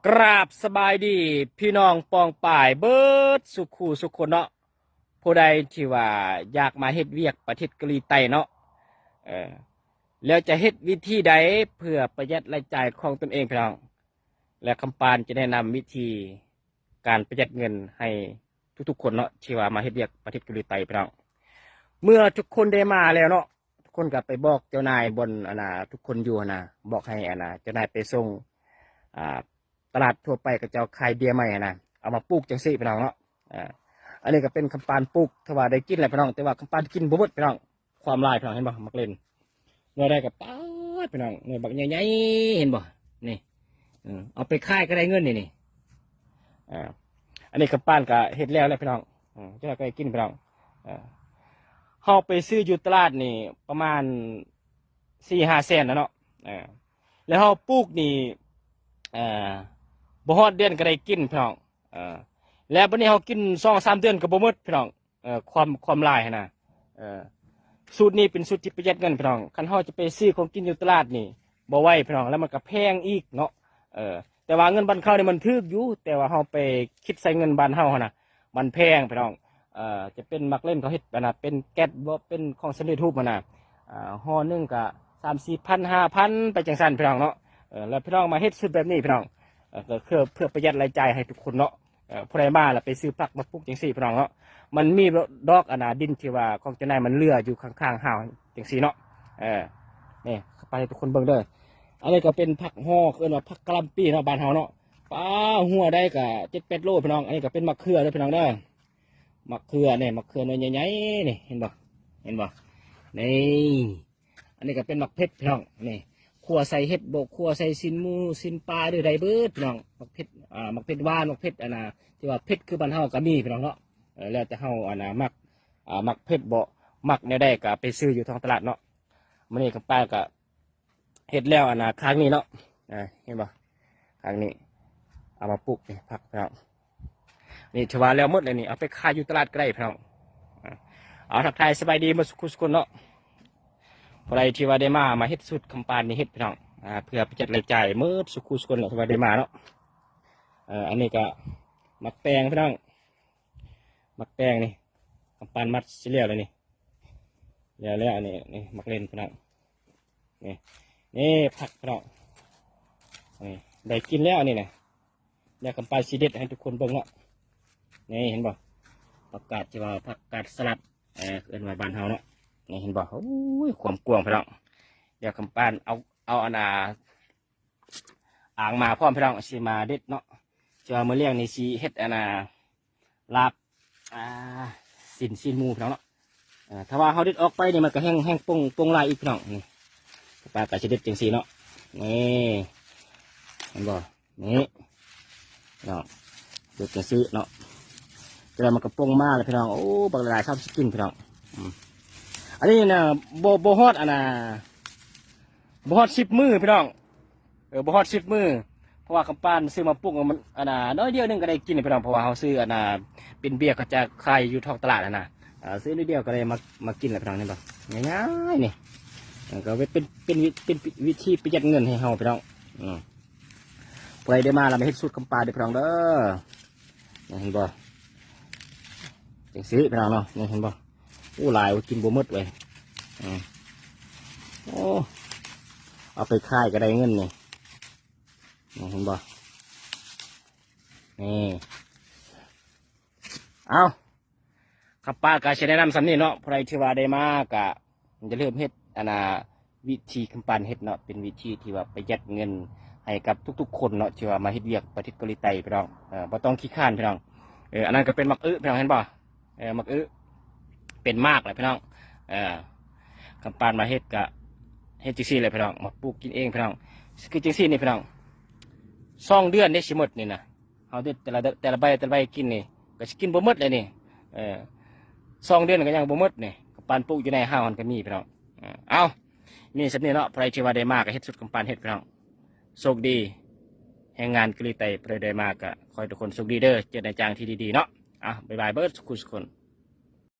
ກາບສະບາຍດີພີ່ນ້ອງປ້ອງປາຍເບິດສູ່ຄູ່ສູ່ຄົນເນາະ. ຜູ້ໃດທີ່ວ່າຢາກມາເຮັດວຽກປະເທດເກົາຫຼີໃຕ້ເນາະ ເອີ ແລ້ວຈະເຮັດວິທີໃດເພື່ອປະຢັດລາຍຈ່າຍຂອງຕົນເອງພີ່ນ້ອງ ແລະ ຄຳປານຈະແນະນຳວິທີການປະຢັດເງິນໃຫ້ທຸກໆຄົນເນາະ ທີ່ວ່າມາເຮັດວຽກປະເທດເກົາຫຼີໃຕ້ພີ່ນ້ອງ. ເມື່ອທຸກຄົນໄດ້ມາແລ້ວເນາະ ທຸກຄົນກໍໄປບອກເຈົ້ານາຍບ່ອນ ອັນນ່າ ທຸກຄົນຢູ່ຫັ້ນນະ ບອກໃຫ້ ອັນນ່າ ເຈົ້ານາຍໄປສົ່ງ ອ່າ ຕະຫຼາດທົ່ວໄປ ເຂົາເຈົ້າຂາຍເບ້ຍໃໝ່ຫັ້ນນະ ເອົາມາປູກຈັ່ງຊີ້ພີ່ນ້ອງເນາະ. ອ່າ ອັນນີ້ກໍເປັນຄຳປານປູກ ຖືວ່າໄດ້ກິນແລ້ວພີ່ນ້ອງ ແຕ່ວ່າຄຳປານກິນບໍ່ໝົດພີ່ນ້ອງ ຄວາມຫຼາຍພີ່ນ້ອງ. ເຫັນບໍ່ ໝາກເຫຼັ້ນ ໜ່ວຍໃດກໍປາດພີ່ນ້ອງ ໜ່ວຍບັກໃຫຍ່ໆ ເຫັນບໍ່ນີ້ ເອີ ເອົາໄປຂາຍກໍໄດ້ເງິນນີ້ນີ້. ອ່າ ອັນນີ້ຄຳປານກໍເຮັດແລ້ວແຫຼະພີ່ນ້ອງ ເອີ ເຈົ້າໜ້ອຍກໍໄດ້ກິນພີ່ນ້ອງ. ເອີ ເຮົາໄປຊື້ຢູ່ຕະຫຼາດນີ້ປະມານສີ່ຫ້າແສນແລ້ວເນາະ ເອີ ແລ້ວເຮົາປູກນີ້ ເອີ ບໍ່ຮອດເດືອນກໍໄດ້ກິນພີ່ນ້ອງ. ເອີ ແລ້ວບັດນີ້ເຮົາກິນສອງສາມເດືອນກໍບໍ່ໝົດພີ່ນ້ອງ. ເອີ ຄວາມ ຄວາມຫຼາຍຫັ້ນນະ ເອີ ສູດນີ້ເປັນສູດທີ່ປະຢັດເງິນພີ່ນ້ອງ. ຄັນເຮົາຈະໄປຊື້ຂອງກິນຢູ່ຕະຫຼາດນີ້ບໍ່ໄຫວພີ່ນ້ອງ ແລ້ວມັນກໍແພງອີກເນາະ. ເອີ ແຕ່ວ່າເງິນບ້ານເຂົານີ້ມັນຖືກຢູ່ ແຕ່ວ່າເຮົາໄປຄິດໃສ່ເງິນບ້ານເຮົາຫັ້ນນະ ມັນແພງພີ່ນ້ອງ. ເອີ ຈະເປັນໝາກເຫຼັ້ນເຂົາເຮັດ ອັນນ່າ ເປັນແກັດບໍ ເປັນຂອງສຳເລັດຮູບຫັ້ນນະ ອ່າ ຫໍ່ໜຶ່ງກໍສາມສີ່ພັນ ຫ້າພັນ ໄປຈັ່ງຊັ້ນພີ່ນ້ອງເນາະ. ເອີ ແລ້ວພີ່ນ້ອງມາເຮັດສູດແບບນີ້ພີ່ນ້ອງ ເອີ ກໍເພື່ອ ເພື່ອປະຢັດລາຍຈ່າຍໃຫ້ທຸກຄົນເນາະ. ເອີ ຜູ້ໃດມາແລ້ວໄປຊື້ຜັກມາປູກຈັ່ງຊີ້ພີ່ນ້ອງເນາະ ມັນມີດອກ ອັນນ່າ ດິນທີ່ວ່າຂອງເຈົ້ານາຍມັນເຫຼືອຢູ່ຂ້າງໆເຮົາຈັ່ງຊີ້ເນາະ. ເອີ ນີ້ ໄປໃຫ້ທຸກຄົນເບິ່ງເດີ. ອັນນີ້ກໍເປັນຜັກຫໍ່ ເອີ້ນວ່າຜັກກະຫຼ່ຳປີເນາະ ບ້ານເຮົາເນາະ. ປ້າ ຫົວໃດກໍເຈັດແປດໂລພີ່ນ້ອງ. ອັນນີ້ກໍເປັນໝາກເຂືອເດີພີ່ນ້ອງເດີ ໝາກເຂືອນີ້ ໝາກເຂືອໜ່ວຍໃຫຍ່ໆນີ້ ເຫັນບໍ່ ເຫັນບໍ່ ນີ້. ອັນນີ້ກໍເປັນໝາກເຜັດພີ່ນ້ອງ ນີ້ ຂົ້ວໃສ່ເຫັດບໍ ຂົ້ວໃສ່ຊີ້ນໝູຊີ້ນປາ ຫຼື ໄດ້ເບິດພີ່ນ້ອງ. ໝາກເຜັດ ອ່າ ໝາກເຜັດຫວານ ໝາກເຜັດ ອັນນ່າ ທີ່ວ່າເຜັດຄືບ້ານເຮົາກໍມີພີ່ນ້ອງເນາະ. ເອີ ແລ້ວແຕ່ເຮົາ ອັນນ່າ ມັກ ອ່າ ໝາກເຜັດບໍ ມັກແນວໃດກໍໄປຊື້ຢູ່ທ້ອງຕະຫຼາດເນາະ. ມື້ນີ້ຄຳປານກໍ ເຮັດແລ້ວ ອັນນ່າ ຂ້າງນີ້ເນາະ ເຫັນບໍ່ ຂ້າງນີ້ ເອົາມາປູກນີ້ ຜັກພີ່ນ້ອງ. ນີ້ຖືວ່າແລ້ວໝົດແລ້ວນີ້ ເອົາໄປຂາຍຢູ່ຕະຫຼາດກໍໄດ້ພີ່ນ້ອງ. ເອົາ ທັກທາຍສະບາຍດີໝົດສູ່ຄູ່ສູ່ຄົນເນາະ. ຜູ້ໃດທີ່ວ່າໄດ້ມາ ມາເຮັດສູດຄຳປານນີ້ເຮັດພີ່ນ້ອງ ເພື່ອປະຢັດລາຍຈ່າຍໝົດສູ່ຄູ່ສູ່ຄົນແຫຼະ ທີ່ວ່າໄດ້ມາເນາະ. ອັນນີ້ກໍໝາກແຕງພີ່ນ້ອງ ໝາກແຕງນີ້ ຄຳປານມັດຊິແລ້ວແລ້ວນີ້ ແລ້ວໆ ອັນນີ້ ນີ້ໝາກເຫຼັ້ນພີ່ນ້ອງ ນີ້ ນີ້ຜັກພີ່ນ້ອງ ນີ້ໄດ້ກິນແລ້ວອັນນີ້ນະ. ແລ້ວຄຳປານຊິເດັດໃຫ້ທຸກຄົນເບິ່ງເນາະ. ນີ້ເຫັນບໍ່ ຜັກກາດທີ່ວ່າຜັກກາດສະຫຼັດ ເອີ ເອີ້ນວ່າບ້ານເຮົາເນາະ. ນີ້ເຫັນບໍ່ ໂອ້ຍ ຄວາມກວ້າງພີ່ນ້ອງ. ແລ້ວຄຳປານເອົາ ເອົາອັນນ່າ ອ່າງມາພ້ອມພີ່ນ້ອງ ຊິມາເດັດເນາະ. ຈະມື້ລ້ຽງນີ້ຊິເຮັດອັນນ່າ ລາບ ອ່າ ຊີ້ນ ຊີ້ນໝູພີ່ນ້ອງເນາະ. ເອີ ຖ້າວ່າເຮົາເດັດອອກໄປນີ້ ມັນກໍແຮງ ແຮງປົ່ງ ປົ່ງຫຼາຍອີກພີ່ນ້ອງ. ນີ້ ປາກໍຊິເດັດຈັ່ງຊີ້ເນາະ. ນີ້ ເຫັນບໍ່ ນີ້ເນາະ ເດັດຈັ່ງຊີ້ເນາະ. ແຕ່ວ່າມັນກໍປົ່ງມາແລ້ວພີ່ນ້ອງ. ໂອ້ ບັກຫຼາຍໆ ຊອບຊິກິນພີ່ນ້ອງ. ອືມ ອັນນີ້ນະ ບໍ່ ບໍ່ຮອດ ອັນນ່າ ບໍ່ຮອດສິບມື້ພີ່ນ້ອງ. ເອີ ບໍ່ຮອດສິບມື້ ເພາະວ່າຄຳປານຊື້ມາປຸກ ມັນ ອັນນ່າ ໜ້ອຍດຽວໜຶ່ງກໍໄດ້ກິນພີ່ນ້ອງ. ເພາະວ່າເຮົາຊື້ ອັນນ່າ ເປັນເບຍ ເຂົາຈະຂາຍຢູ່ທ້ອງຕະຫຼາດຫັ້ນນະ. ເອີ ຊື້ໜ້ອຍດຽວກໍໄດ້ມາ ມາກິນແລ້ວພີ່ນ້ອງ. ເຫັນບໍ່ ງ່າຍໆນີ້ ກໍເປັນ ເປັນ ເປັນ ເປັນວິທີປະຢັດເງິນໃຫ້ເຮົາພີ່ນ້ອງ. ອືມ ຜູ້ໃດໄດ້ມາແລ້ວມາເຮັດສູດຄຳປານເດີພີ່ນ້ອງເດີ. ນີ້ເຫັນບໍ່ ຈັ່ງຊີ້ພີ່ນ້ອງເນາະ. ນີ້ເຫັນບໍ່ ໂອ້ ຫຼາຍ ກິນບໍ່ໝົດເວີຍ. ອືມ ໂອ້ ເອົາໄປຂາຍກໍໄດ້ເງິນນີ້. ນີ້ເຫັນບໍ່ ນີ້ ເອົາ ຄຳປານກໍຊິແນະນຳສ່ຳນີ້ເນາະ. ຜູ້ໃດທີ່ວ່າໄດ້ມາກໍຢ່າລືມເຮັດ ອັນນ່າ ວິທີຄຳປານເຮັດເນາະ ເປັນວິທີທີ່ວ່າປະຢັດເງິນໃຫ້ກັບທຸກໆຄົນເນາະ ທີ່ວ່າມາເຮັດວຽກປະເທດເກົາຫຼີໃຕ້ພີ່ນ້ອງ. ເອີ ບໍ່ຕ້ອງຂີ້ຄ້ານພີ່ນ້ອງ. ເອີ ອັນນັ້ນກໍເປັນໝາກອຶພີ່ນ້ອງ ເຫັນບໍ່. ເອີ ໝາກອຶເປັນໝາກແຫຼະພີ່ນ້ອງ. ເອີ ຄຳປານມາເຮັດກະເຮັດຈັ່ງຊີ້ແຫຼະພີ່ນ້ອງ ມາປູກກິນເອງພີ່ນ້ອງ. ຄືຈັ່ງຊີ້ນີ້ພີ່ນ້ອງ ສອງເດືອນເດ້ຊິໝົດນີ້ນະ. ເຮົາເດັດແຕ່ລະ ແຕ່ລະໃບ ແຕ່ລະໃບກິນນີ້ ກໍຊິກິນບໍ່ໝົດແຫຼະນີ້. ເອີ ສອງເດືອນກໍຍັງບໍ່ໝົດນີ້. ຄຳປານປູກຢູ່ໃນເຮົາຫັ້ນກໍມີພີ່ນ້ອງ. ເອົາ ມີສ່ຳນີ້ເນາະ. ໃຜທີ່ວ່າໄດ້ມາກໍເຮັດສຸດຄຳປານເຮັດພີ່ນ້ອງ. ໂຊກດີ ແຮງງານເກົາຫຼີໃຕ້ ໃຜໄດ້ມາກໍຂໍໃຫ້ທຸກຄົນໂຊກດີເດີ ເຈີໃນຈ້າງທີ່ດີໆເນາະ. ເອົາ ບາຍບາຍເບິດສູ່ຄົນ.